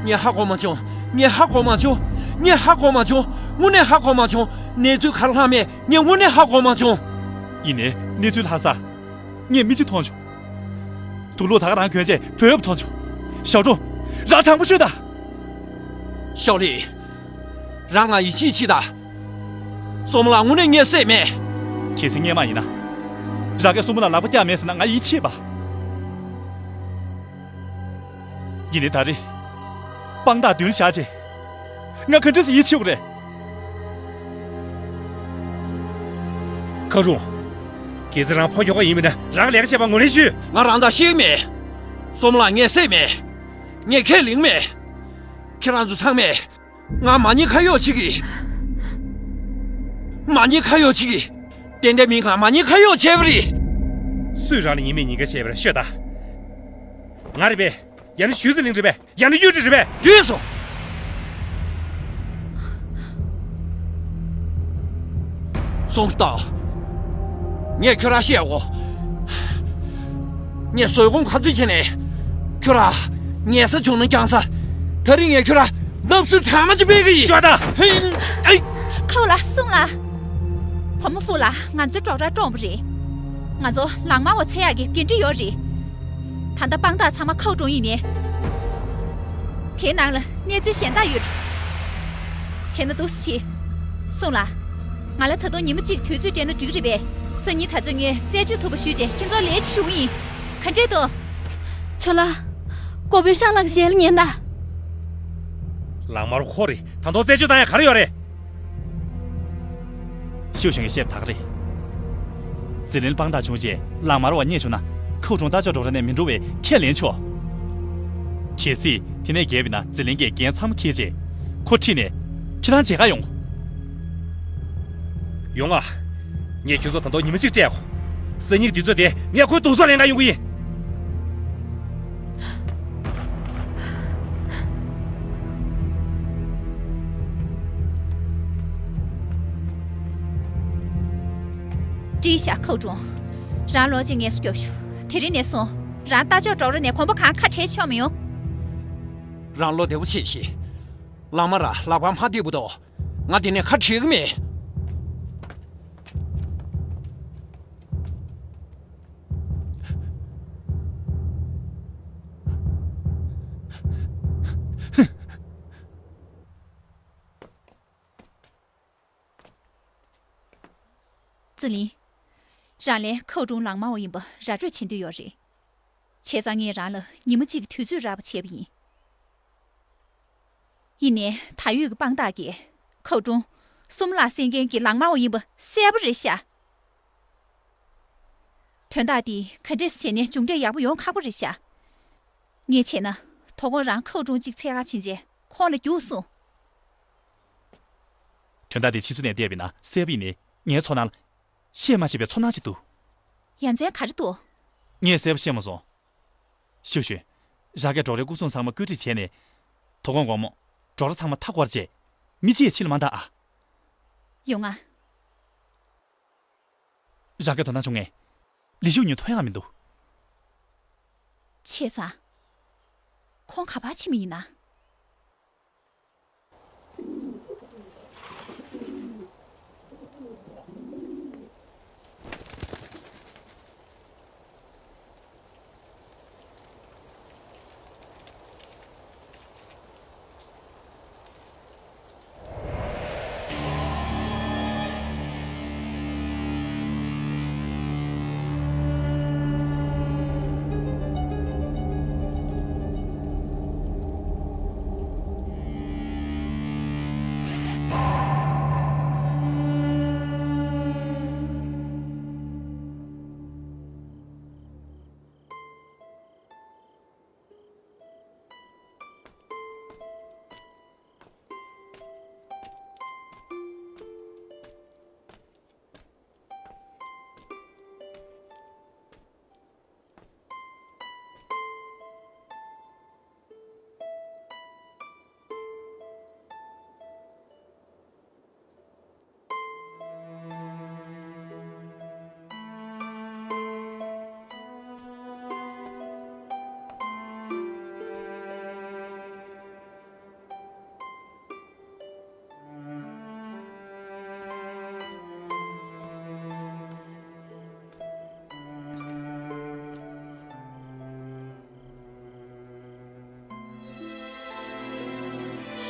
ངས་ཧ་གོ་མ་བྱུང་། ངས་ཧ་གོ་མ་བྱུང་། ངས་ཧ་གོ་མ་བྱུང་། དངོས་གནས་ཧ་གོ་མ་བྱུང་། གནས་ཚུལ་ག་རེ་ལྷག་མེད། ངས་དངོས་གནས་ཧ་གོ་མ་བྱུང་། ཡིན་ནའི་གནས་ཚུལ་ལྷག་ས། ངས་མི་གཅིག་མཐོང་བྱུང་། དུག་ལོག་ད་ག་རང་གྱོན་བྱས་བུད་ཡོད་པ་མཐོང་བྱུང་། ཞའོ་ཀྲུང་། རང་དྲང་པོ་ཤོད་དང་། ཞའོ་ལི། རང་ང་ཡིད་ཆེས་བྱེད་དང་། སོ་མོ་ལགས་དངོས་གནས་ངས་བསད་མེད། གལ་སྲིད་སྔོན་མ་ཡིན་ན། རང་གིས་སོ་མོ་ལགས་ལག་པ་བཀྱགས་མེད་ཟེར་ན་ང་ཡིད་ཆེས་པ། ཡིན་ནའི་ད་རེས། དཔང་རྟགས་མདུན་བཞག་བྱས། ང་ག་འདྲ་སེ་ཡིད་ཆེས་དགོས་རེད། ཁའུ་ཀྲུང་། གལ་སྲིད་རང་ཕོ་ཁྱོ་ག་ཡིན་མིན་ན། རང་ལས་ཀ་བྱེད་པ་ངོས་ལེན་ཞུས། ང་རང་དང་ཤེས་མེད། སོ་མོ་ལགས་ངས་བསད་མེད། ངས་ཁས་ལེན་མེད། ཁྱེད་རང་ཚོ་ཚང་མས། ང་མ་ཉེས་ཁ་གཡོག་བྱེད་ཀྱི། མ་ཉེས་ཁ་གཡོག་བྱེད་ཀྱི། ཏན་ཏན་མིན། ང་མ་ཉེས་ཁ་གཡོག་བྱས་པ་རེད། སུས་རང་ལ་ཉེས་མེད་ཉེས་འགེལ་བྱས་པ་རེད། ཤོད་དང་། ང་རེད་པས། ཡང་ན་ཞུས་ཙི་ལིང་རེད་པས། ཡང་ན་གཡུ་ཁྲི་རེད་པས། འགྲིག་སོང་། སོང་ཙང་། ངས་ཁྱོད་རང་བཤད་གོ། ངས་བཟོད་སྒོམ་ག་ཚོད་བྱས་ནས། ཁྱོད་རང་ཉལ་ས་བྱུང་ན་འགྱངས་ས། ད་རིང་ངས་ཁྱོད་རང་བརྡབ་གསིག་གྲང་མོ་ཅིག་སྤེལ་གི་ཡིན། ཤོད་དང་། ཧེ། ཨེ། ཁའུ་ལགས། སུང་ལགས། བུ་མོ་ཧྥུ་ལགས་ང་ཚོའི་གྲོགས་ར་བཀྲོངས་པ་རེད། ང་ཚོ་ལག་དམར་བ་འཚོལ་ཡག་གི་འགན་འཁྲི་ཡོད་རེད། ད་ལྟ་དཔང་རྟགས་ཚང་མ་ཁའུ་ཀྲུང་ཡིན་ནའི། དེའི་ནང་ལ་གནས་ཚུལ་གཞན་དག་ཡོད། བྱས་ན་འདུག་སེ་བྱེད། སུང་ལགས། ང་ལ་ད་དུང་ཉི་མ་གཅིག་དུས་ཚོད་སྤྲད་ན་འགྲིག་རེད་པས། སང་ཉིན་ད་ཚོད་ངས་རྩད་གཅོད་ཐུབ་པ་ཞུས་བྱས་ཁྱེད་ཚོར་ལན་ཅིག་ཞུ་གི་ཡིན། ག་འདྲས་འདུག་ཆོ་ལགས། ཀོ་བོའི་ཤང་ལགས་ཞལ་ལ་ཉན་དང་། ལག་དམར་ཁོ་རེད། ད་དུང་རྩད་གཅོད་བཏང་ཡ་ག་རེ་ཡོད་རེད། ཤིའུ་ཞང་གིས་བཤད་པ་ད་ག་རེད། ཟི་ལིང་དཔང་རྟགས་བྱུང་རྗེས་ལག་དམར་བ་རྙེད་བྱུང་ན་ཁའུ་ཀྲུང་རྟ་མཆོག་འགྲོ་གྲ་ནས་མི་འགྲོ་བའི་ཁས་ལེན་ཆོག་གལ་སྲིད་དེ་ནས་རྒྱལ་བ་ཡིན་ན་ཟི་ལིང་གིས་འགན་ཚང་མ་འཁྱེར་རྗེས་ཁོ་ཁྲིད་ནས་ཁྱེད་རང་མཇལ་ཁ་ཡོང་། ཡོང་ང་། ངས་ཁྱོད་ཚོ་ད་དུང་ཉི་མ་གཅིག་སྤྲད་གོ། སང་ཉིན་གྱི་དུས་ཚོད་དེ་ངས་ཁོའི་སྡུག་ཟ་ལེན་ག་ཡོང་གི་ཡིན། པི་ཤ་ཁོ་ཀྲུང་། རང་ལོ་གཅིག་ངལ་གསོ་རྒྱོབ་ཤོག་དེ་རིང་ནས་བཟུང་རང་རྟ་མཆོག་གྲོག་རོ་ནས་གོམ་པ་གང་ཁ་བྲལ་ཆོག་མི་ཡོང་། རང་བློ་བདེ་པོ་བྱེད་ཤིག་ལག་དམར་ར་ལག་པ་མ་བདེ་པོ་དོ། ང་དེ་ནས་ཁ་བྲལ་གི་མེད། ཙི་ལིན། རང་ལན་ཁོ་ཀྲུང་ལག་དམར་བ་ཡིན་པ་ར་སྤྲོད་བྱེད་འདོད་ཡོད་རེད། བྱས་ཙང་ངས་རང་ལ་ཉི་མ་གཅིག་གི་དུས་ཚོད་རག་པ་བྱས་པ་ཡིན། ཡིན་ནའི་ད་ཡོད་ཀྱི་དཔང་རྟགས་ཀྱིས་ཁོ་ཀྲུང་སུམ་ལགས་བསད་མཁན་གྱི་ལག་དམར་བ་ཡིན་པ་གསལ་པོ་རེད་ཤག་དོན་དག་འདི་ག་འདྲས་བྱས་ནས་མཇུག་འབྲས་ཡག་པོ་ཡོང་ཁག་པོ་རེད་ཤག་ངས་བྱས་ན་དོ་དགོང་རང་ཁོ་ཀྲུང་གཅིག་འཚོལ་ག་ཕྱིན་རྗེས་ཁོང་ལ་རྒྱུགས་གསུངས། དོན་དག་འདི་ཕྱི་ཚུལ་ནས་བལྟས་པ་ཡིན་ན་གསལ་པོ་ཡིན་ནའི་ངའི་ཚོར་སྣང་ལ། བཤད་མ་ཤེས་པའི་ཚོར་སྣང་ཞིག་འདུག་ཡ་མཚན་ག་རེ་འདུག་ངས་གསལ་པོ་ཤེས་མ་སོང་། ཤིའུ་ཞུན། རང་གིས་གྲོག་རའི་སྐུ་སྲུང་ཚང་མ་བཀོད་སྒྲིག་བྱས་ནས། དོ་དགོང་དགོང་མོ། གྲོག་ར་ཚང་མ་མཐའ་བསྐོར་བྱས། མི་གཅིག་ཡང་ཕྱི་ལ་མ་བདའ་ཨ། ཡོང་ང་། རང་གིས་དོ་སྣང་བྱུང་ངས། ལི་ཤིའུ་ཉིན་མཐོང་ཡག་མི་འདུག་བྱས་ཙང་། ཁོང་ག་པར་ཕྱིན་པ་ཡིན་ན།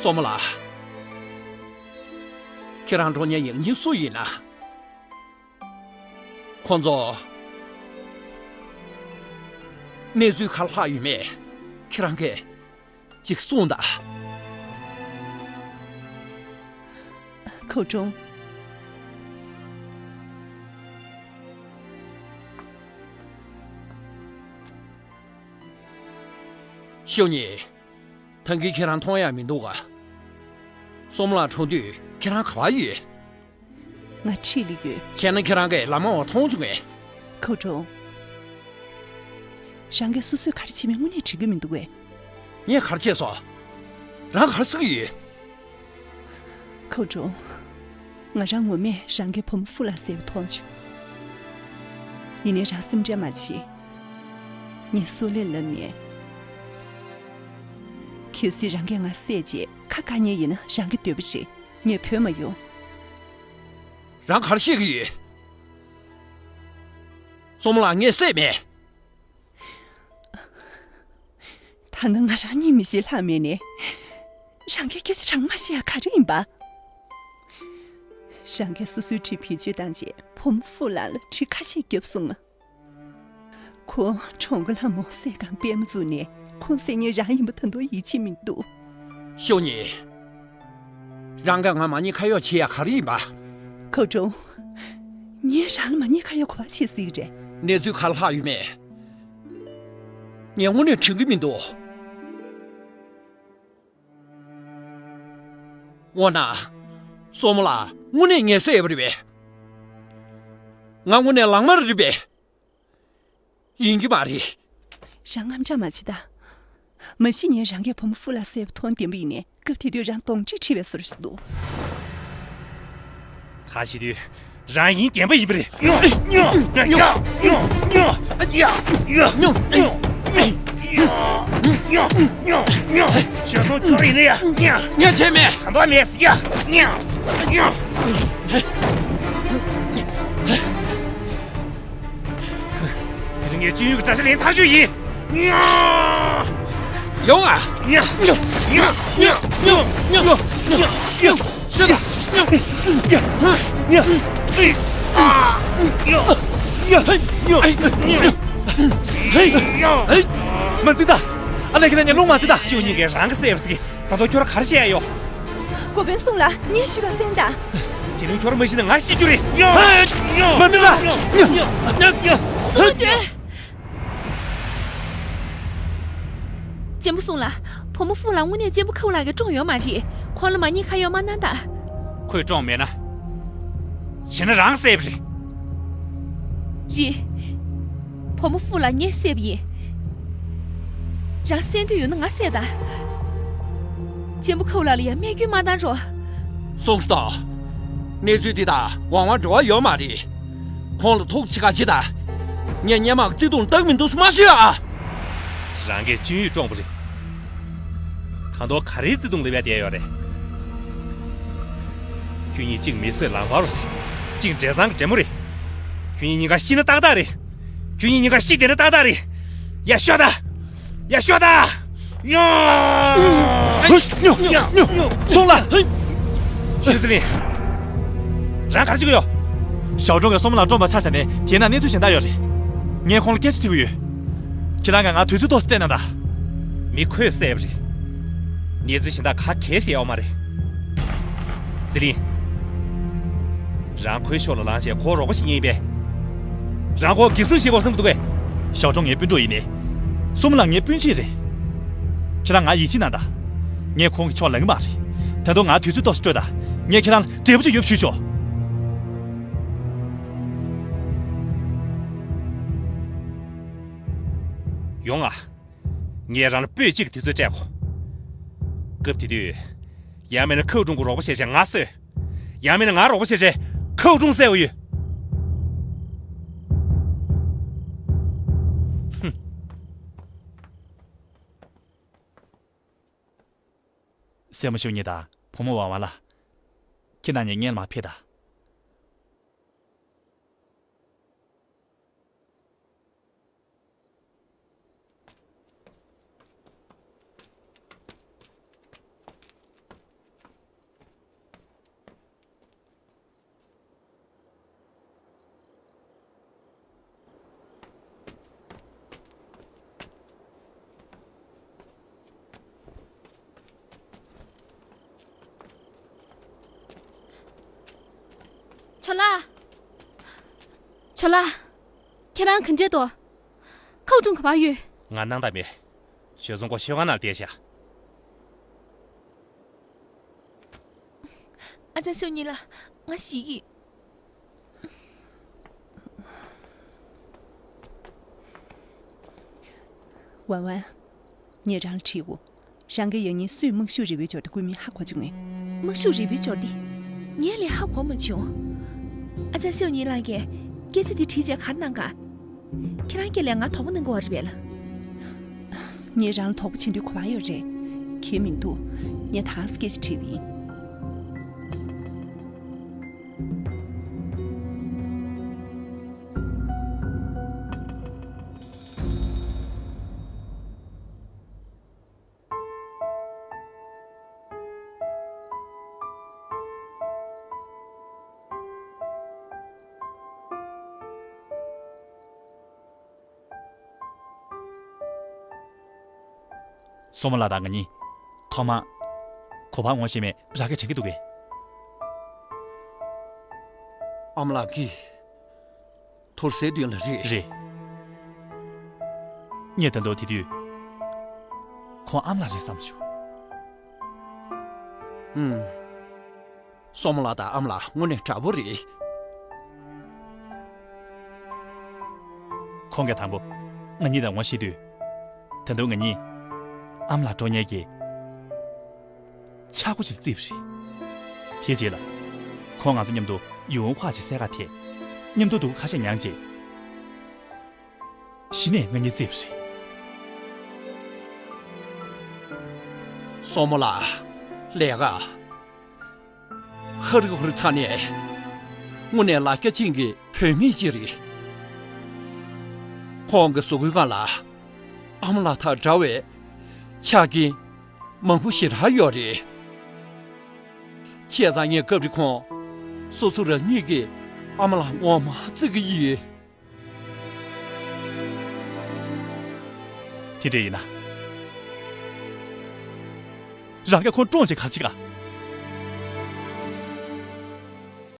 སོ་མ་ལགས། ཁྱེད་རང་འགྲོ་ཉེན་ཡང་སྙིང་སུ་ཡིན་ན། ཁོང་ཚོ། གནས་ཚུལ་ག་རེ་ལྷག་ཡོད་མེད། ཁྱེད་རང་གིས་ཅིག་གསུངས་དང་། ཁོ་ཀྲུང་། ཤོ་ཉི། ད་གིན་ཁྱེད་རང་མཐོང་ཡག་མི་འདུག་ག་སོམ་ལགས་གྲོངས་དུས་ཁྱེད་རང་ག་པར་ཡོད། ང་འཁྲིས་ལ་ཡོད། བྱས་ན་ཁྱེད་རང་གིས་ལམ་མང་བ་མཐོང་བྱུང་ངས། ཁོ་ཀྲུང་། རང་གིས་སོ་སོས་ག་རེ་བྱེད་མིན་དངོས་གནས་དྲན་གྱི་མི་འདུག་གས། ངས་ག་རེ་བྱས་སོང་། རང་ག་རེ་ཟེར་གྱི་ཡོད། ཁོ་ཀྲུང་། ང་རང་ངོ་མས་རང་གི་བུ་མོ་ཧྥུ་ལ་བསད་པ་མཐོང་བྱུང་། ཡིན་ནའི་རང་སེམས་ཁྲལ་མ་བྱེད། ངས་སོ་ལས་ལབ་ནས། གལ་སྲིད་རང་གིས་ང་བསད་རྗེས་ཁ་བཀག་མཁན་ཡིན་ན་རང་གི་འདོད་པ་རེད། ངས་བོས་མ་ཡོང་། རང་ག་རེ་བཤད་ཀྱི་ཡོད། སོ་མ་ལགས་ངས་བསད་མེད། ད་ནི་ང་རང་གཉིད་མི་ཤེས་ལྷག་མེད་ནས། རང་གིས་སྐད་ཆ་རང་མ་བཤད་ཡ་ག་རེ་ཡིན་པ། རང་གིས་སོ་སོའི་གྲི་བེད་སྤྱོད་བཏང་རྗེས་བུ་མོ་ཧྥུ་ལགས་ལ་གྲི་ཁ་ཤས་བརྒྱབ་སོང་ང་། ཁོ་གྲོང་གི་ལྷ་མོ་སྲས་སྒང་པད་མ་བཙུགས་ནས་ཁོང་བསད་མཁན་རང་ཡིན་པ་ད་དུང་ཡིད་ཆེས་མི་འདུག་ཤོ་ཉི། རང་གིས་ང་མ་ཉེས་ཁ་གཡོགས་བྱེད་ཡ་ག་རེ་ཡིན་པ། ཁོ་ཀྲུང་། ངས་རང་ལ་མ་ཉེས་ཁ་གཡོགས་ག་པར་བྱེད་སྲིད་རེད། གནས་ཚུལ་ག་རེ་ལྷག་ཡོད་མེད། ངས་དངོས་གནས་དྲན་གྱི་མི་འདུག་འོ་ན། སོ་མ་ལགས་དངོས་གནས་ངས་བསད་པ་རེད་པས། ང་དངོས་གནས་ལག་དམར་རེད་པས། ཡིན་གྱི་མ་རེད། རང་དངངས་སྐྲག་མ་བྱེད་ད། མ་གཞི་ངས་རང་གིས་བུ་མོ་ཧྥུ་ལ་བསད་པ་མཐོང་བདེན་པ་ཡིན་ནའི་སྐབས་དེ་དུས་རང་གདོན་འདྲེ་ཁྲིད་པའི་བཟོ་འདྲ་ཞིག་འདུག་ད་བྱེད་དུས། རང་ཡིན་བདེན་པ་ཡིན་པ་རེད། ཁྱོད་སོང་ཁྱོད་རེད་ནི་ཡ། ངས་བྱས་མེད། གང་ལྟར་མེད་ཟེར་ཡ། ངས་སྤྱོད་ཡུལ་གྱི་གྲྭ་ཤག་ལེན་ཐག་ཆོད་ཡིན། ཡོང་ཨ། ཤོད་དང་། མ་འཛིན་ད། ཨ་ལས་ཁྱེད་རང་ཉན་རླུང་མ་འཛིན་ད། ཤོད་གཉིས་ཀས་རང་གི་སེ་བ་ཟིག་ད་དུང་ཁྱོད་ར་ག་རེ་བཤད་ཡ་ཡོད། འགོ་དཔོན་སུང་ལ་ངས་ཞུས་པ་གསན་དང་། དེ་རིང་ཁྱོད་ར་མ་ཤི་ན་ང་ཤི་རྒྱུ་རེད། མ་འཛིན་ད། སུ་འདོད། གཅེན་པོ་སུང་ལ། བུ་མོ་ཧྥུ་ལ་དངོས་གནས་གཅེན་པོ་ཁའུ་ལགས་ཀྱིས་བཀྲོངས་ཡོད་མ་རེད། ཁོང་ལ་མ་ཉེས་ཁ་གཡོག་མ་གནང་དང་། ཁོས་བཀྲོངས་མེད་ན། བྱས་ན་རང་བསད་པ་རེད། རེད། བུ་མོ་ཧྥུ་ལ་ངས་བསད་པ་ཡིན། རང་བསད་འདོད་ཡོད་ན་ང་བསད་དང་། གཅེན་པོ་ཁའུ་ལགས་ལ་ཡང་རྨས་སྐྱོན་མ་བཏང་རོགས། སུང་ལགས། གནས་ཚུལ་འདི་དང་ཝང་ཝང་འབྲེལ་བ་ཡོད་མ་རེད། ཁོང་ལ་ཐུག་ཕྱི་ཁ་ཕྱི་དང་། ངས་སྔོན་མ་བརྩེ་དུང་བཏང་མི་འདུག་མ་ཤོད་ཨ། རང་གིས་སྤྱོད་ཡུལ་བཀྲོངས་པ་རེད། ད་དུང་ག་རེའི་བརྩེ་དུང་ལེན་པའི་བསྡད་ཡོད་རེད། ཁྱོད་གཉིས་གཅིག་མི་གསོད་ལག་དམར་བ་རེད། གཅིག་འབྲས་བཟང་གི་འདྲེ་མོ་རེད། ཁྱོད་གཉིས་གཉིས་ཀ་ཤི་ན་ཏག་ཏག་རེད། ཁྱོད་གཉིས་གཉིས་ཀ་ཤི་བསྡད་ན་ཏག་ཏག་རེད། ཡ་ཤོད་དང་། ཡ་ཤོད་དང་། ཡ། སུང་ལགས། ཞུས་ཙི་ལིན། རང་ག་རེ་བྱེད་ཀྱི་ཡོད། ཞའོ་ཀྲུང་གིས་སོམ་ལགས་བཀྲོངས་པ་ཆ་བཞག་ནས་དེ་ན་གནས་ཚུལ་གཞན་དག་ཡོད་རེད། ངས་ཁོང་ལ་སྐད་ཆ་དྲི་གི་ཡོད། ཁྱེད་རང་གིས་ང་དུས་ཚོད་ཏོག་ཙམ་སྤྲད་གནང་དང་། མི་ཁོས་བསད་པ་རེད། གནས་ཚུལ་གཞན་དག་ག་གས་ཤེས་ཡོད་མ་རེད། ཙི་ལིན། རང་ཁོའི་ཕྱོགས་ལ་ལངས་བྱས་ཁོ་རོགས་པ་བྱེད་མཁན་ཡིན་པས། རང་ཁོ་འགེབས་སྲུང་བྱེད་དགོས་བསམ་གྱི་འདུག་གས། ཞའོ་ཀྲུང་ངའི་སྤུན་གྲོགས་ཡིན་ནི། སུམ་ལགས་ངའི་སྤུན་མཆེད་རེད། ཁྱེད་རང་ང་ཡིད་ཆེས་གནང་དང་། ངས་ཁོང་གི་ཕྱོགས་ལེན་གྱི་མ་རེད། ད་དུང་ང་དུས་ཚོད་ཏོག་ཙམ་སྤྲོད་དང་། ངས་ཁྱེད་རང་ལ་འབྲས་བུ་ཅིག་ཡོད་པ་ཞུས་ཆོག། ཡོང་ཨ། ངས་རང་ལ་པོད་གཅིག་གི་དུས་ཚོད་སྤྲད་གོ། སྐབས་དེ་དུས། ཡང་མིན་ན་ཁའུ་ཀྲུང་གིས་རོགས་པ་བྱས་བྱས་ང་གསོད། ཡང་མིན་ན་ང་རོགས་པ་བྱས་བྱས་ཁའུ་ཀྲུང་བསད་དགོས་ཡོད། ཧུམ། སྲས་མོ་ཞུ་ཉི་དང་བུ་མོ་ཝང་ཝང་ལགས། ཁྱེད་རྣམ་གཉིས་སྔོན་ལ་མར་ཕེབས་དང་། ཇོ་ལགས། ཇོ་ལགས། ཁྱེད་རང་ག་འདྲས་འདུག། ཁའུ་ཀྲུང་ག་པར་ཡོད། ང་སྣང་དག་མེད། ཞོལ་རྫོང་སྒོ་ཤོད་ཁང་ནང་བསྡད་ཤག། ཨ་ཅག་ཤོ་ཉི་ལགས། ང་ཤི་གི། ཝང་ཝང་། ངས་རང་ལ་དྲིས་འོ། ཤང་གི་ཡང་སྙིང་སུས་དམག་ཤུགས་རི་བོའི་འབྱོར་ལྡན་རྐུན་མས་ཧ་གོ་བྱུང་ངས། དམག་ཤུགས་རི་བོའི་འབྱོར་ལྡན། ངས་ལས་ཧ་གོ་མ་བྱུང་། ཨ་ཅག་ཤོ་ཉི་ལགས་ཀྱིས་སྐད་ཆ་འདི་དྲིས་བྱས་ག་རེ་གནང་ག། ཁྱེད་རང་སྐད་ལས་ང་དོགས་པ་གནང་གི་ཡོད་རེད་པས་ལགས། ངས་རང་ལ་དོགས་པ་བྱེད་འདོད་ག་པར་ཡོད་རེད། གལ་མི་འདུག། ངས་ད་སྐད་ཆ་དྲིས་པ་ཡིན། སོ་མོ་ལགས་དང་ང་གཉིས་ཐོག་མར་ག་པར་ངོ་ཤེས་མེད་ར་སྐད་གྲགས་ཀྱི་འདུག་གས། ཨ་མ་ལགས་ཀྱིས། ཐུར་སེལ་དོན་ལ་རེད། རེད། ངས་ད་དུང་དེ་དུས་ཁོང་ཨ་མ་ལགས་རེད་བསམ་བྱུང་། ཨུམ། སོ་མོ་ལགས་དང་ཨ་མ་ལགས་དངོས་གནས་དྲག་པོ་རེད། ཁོང་གིས་དང་པོ་ང་གཉིས་དང་ངོ་ཤེས་དུས། ད་དུང་ང་གཉིས་ཨ་མ་ལགས་བཀྲོངས་ཉེས་ཀྱི་ཆག་སྒོ་ཅིག་བརྩིས་པ་རེད། དེའི་རྗེས་ལ་ཁོང་ང་ཚོ་མཉམ་དུ་ ཡུང་ཧྭ་ཆེ་སའི་ཁ་ཐེ། མཉམ་དུ་འདུག་ཁ་ཤས་མྱངས་རྗེས། གཞི་ནས་ང་གཉིས་རྩིས་པ་རེད། སོར་མོ་ལགས། ལས་ཀ། ཧ་རི་ཧུ་རི་ཚ་ནས་དངོས་གནས་ལ་རྒྱ་ཅན་གྱི་བུད་མེད་ཅིག་རེད། ཁོང་གི་གཟུགས་པོའི་སྒང་ལ་ཨ་མ་ལགས་དང་འདྲ་བའི་ཆ་རྐྱེན་མང་པོ་ཞེ་དྲག་ཡོད་རེད། བྱས་ཙང་ངས་སྐབས་རེ་ཁོང་སོ་སོ་རང་ཉིད་ཀྱི་ཨ་མ་ལགས་ངོ་མ་བརྩི་གི་ཡོད། དེ་འདྲ་ཡིན་ན། རང་གིས་ཁོང་བཀྲོངས་བྱས་ག་རེ་བྱེད་ག